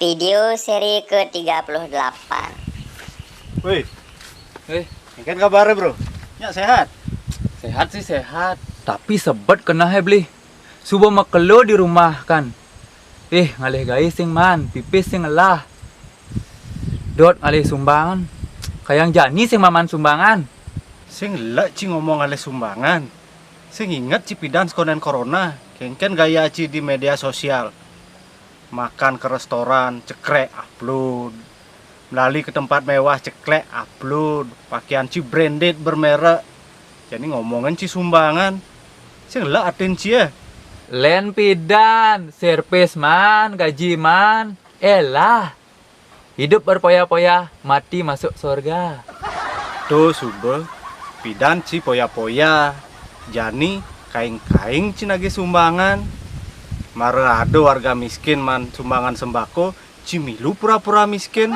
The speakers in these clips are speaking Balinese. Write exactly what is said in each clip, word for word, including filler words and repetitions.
Video seri ketiga puluh delapan. Woi, eh, engken kabarnya, Bro? Nyak sehat? Sehat sih sehat, tapi sebet kena he beli. Subuh makelo di rumah kan. Eh, ngalih gai sing maan, pipis sing ngelah. Dot ngalih sumbangan. Kayang jani sing mamaan sumbangan. Sing elek ci ngomong ngalih sumbangan. Sing inget ci pidan sekonen corona, kengken gaya ci di media sosial. Makan ke restoran, cekrek, upload. Melali ke tempat mewah, cekrek, upload. Pakaian ci branded, bermerek. Jani ngomongin ci sumbangan. Sing elek atin ci, eh. Len pidan, servis maan, gaji maan. Elah. Hidup berpoya-poya, mati masuk surga. Tuh, suba, pidan ci poya-poya. Jani, kaing-kaing ci nagih sumbangan. Mara ada warga miskin maan sumbangan sembako, ci milu pura-pura miskin.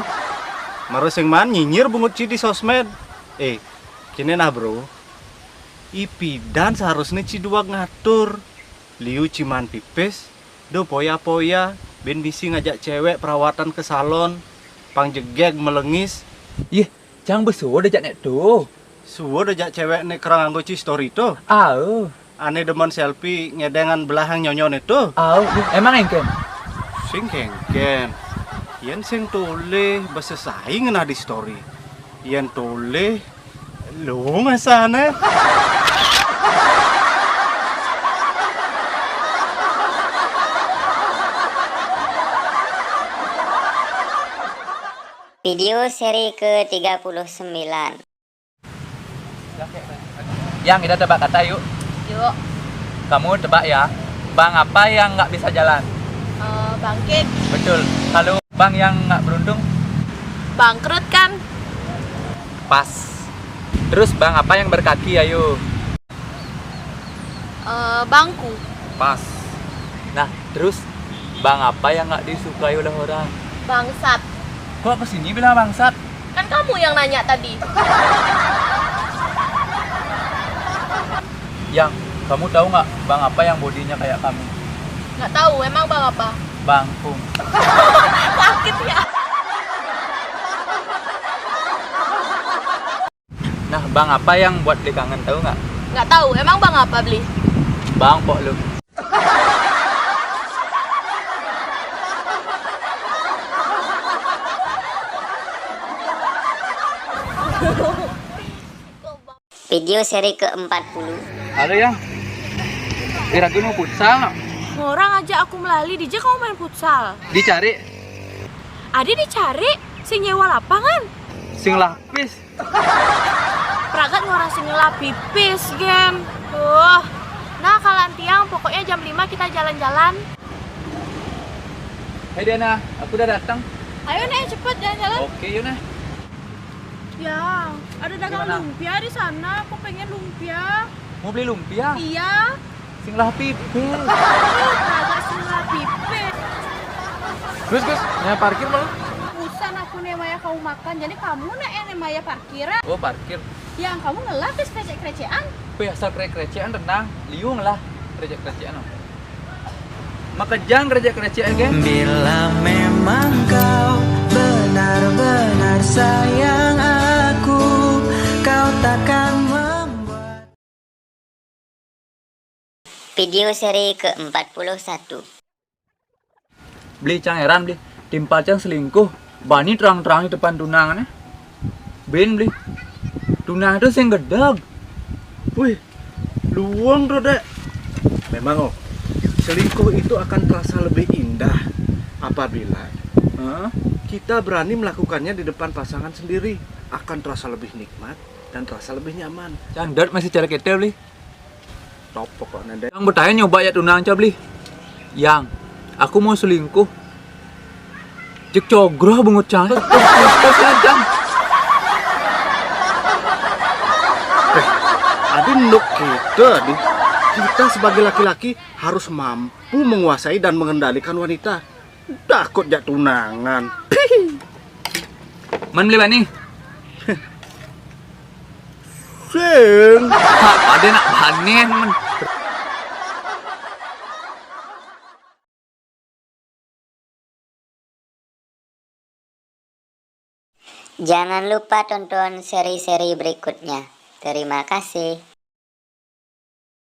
Mara sing maan nyinyir bungut ci di sosmed. Eh, kene nah, Bro. I pidan seharusnya ci duweg ngatur. Liu ci maan pipis, do poya-poya, bin misi ngajak cewek perawatan ke salon, pang jegeg melengis. Ih, cang besuh dah jak nek tu. Suwuh dah jak cewek nek kerang nganggo ci story tu. Au. Ane demen selfie ngedengan belahang nyonyo ne tu. Au, emang engken? Sing kengken. Yen sing toleh besesai ngenah di story. Yen toleh lu ngasane. Video seri ketiga puluh sembilan. Yang, kita tebak kata yuk. Yuk. Kamu tebak ya, bang apa yang nggak bisa jalan? Eh, bangkit. Betul. Kalau bang yang nggak beruntung? Bangkrut kan? Pas. Terus bang apa yang berkaki, ayo? Eh, bangku. Pas. Nah, terus bang apa yang nggak disukai oleh orang? Bangsat. Kok kesini bilang bangsat? Kan kamu yang nanya tadi. Yang, kamu tahu nggak bang apa yang bodinya kayak kamu? Nggak tahu, emang bang apa? Bangkung. Sakit ya. Nah, bang apa yang buat beli kangen, tahu nggak? Nggak tahu, emang bang apa beli? Bang pok lu. Video seri keempat puluh. Halo, Yang. Ira gini futsal nggak? Orang aja aku melali, di je kamu main futsal. Dicari. Adi dicari, sing nyewa lapangan. Sing lapis. Pragat ngorang sing ngelah pipis, gen. Tuh. Nah, kalan tiang, pokoknya jam lima kita jalan-jalan. Hei, Diana, aku udah datang. Ayo, Nek, cepet jalan-jalan. Oke, yuk, Nek. Yang, ada dagang lumpia di sana. Aku pengen lumpia. Mau beli lumpia? Iya. Sing lah pipis. Aduh, kagak sing lah pipis. Gus, Gus, nih parkir malu. Usan aku nih maya kamu makan, jadi kamu nak yang maya parkiran. Oh, parkir. Yang kamu ngelah ke krecek-krecekan? Wih, asal krecek-krecekan tenang, liu ngelah krecek-krecekan. Makejang krecek-krecekan, oke? Bila memang kau benar-benar sayang aku, kau takkan membuat. Video seri keempat puluh satu. Beli, cang heran, beli. Timpal cang selingkuh, bani terang-terang di depan tunangannya. Bin, beli. Tunang itu sing gedeg. Wih, luang tuh, Dek. Memang, oh, selingkuh itu akan terasa lebih indah apabila, eh, kita berani melakukannya di depan pasangan sendiri. Akan terasa lebih nikmat dan terasa lebih nyaman. Cang dot masih cara kita, beli. Top pokoknya, Dek. Yang bertanya nyoba ya tunang, coba, beli. Yang, aku mau selingkuh. Cek cogroh bungut cang. Terus, terus, terus, terus, cang. Eh, adi nuk kita, adi. Kita sebagai laki-laki harus mampu menguasai dan mengendalikan wanita. Takut jak tunangan. Man beli bani? Sing. Apa dia nak bani, man? Jangan lupa tonton seri-seri berikutnya. Terima kasih.